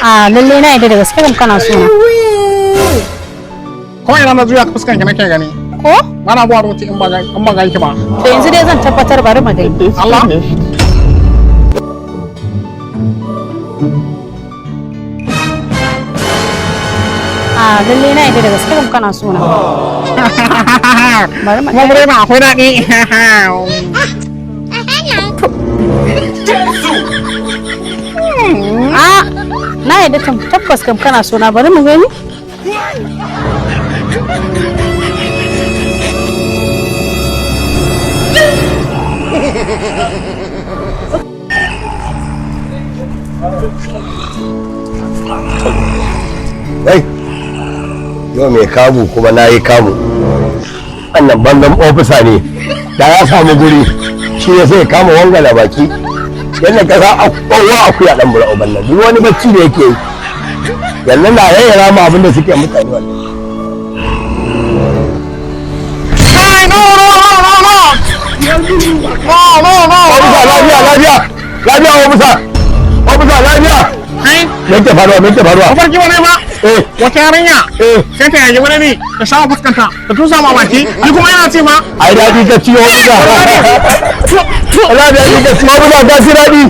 A lalle na yadda da gaske kam kana so na. Ko ina na juya fuskan ki nake gani. Ko? Bana buwa rubuci in ba ganki ba. To yanzu dai zan tabbatar, bari mu gani. Allah. A lalle na yadda da gaske kam kana so na. Bari mu Kuma birema akwai daɗi. A na yadda tabbas kam kana so na, bari mu gani. Kai, yau mai kamu kuma na yi kamu. Wannan banzan ofisa ne, da ya samu guri shi ya sai kama wangala baki. Yadda ka sa kowa akuya dan bura uban nan, duk wani bacci da yake yi. Yanzu na yayyara ma abin da suke mutane wannan. Kai, no, no, no, no, no. No, no, no. Ofisa, lafiya, lafiya, lafiya ofisa, ofisa, lafiya. Kai, Me ke faruwa, me ke faruwa? Mafarki wani ba. Eh. Wata yarinya. Eh. Sai ta yage wani ne ta shafa fuskanta ta tusa ma baki. Ni kuma yana ce ma. Ai daɗi ka ci, ofisa. Allah, daɗi ka ci, ofisa, ka ci daɗi.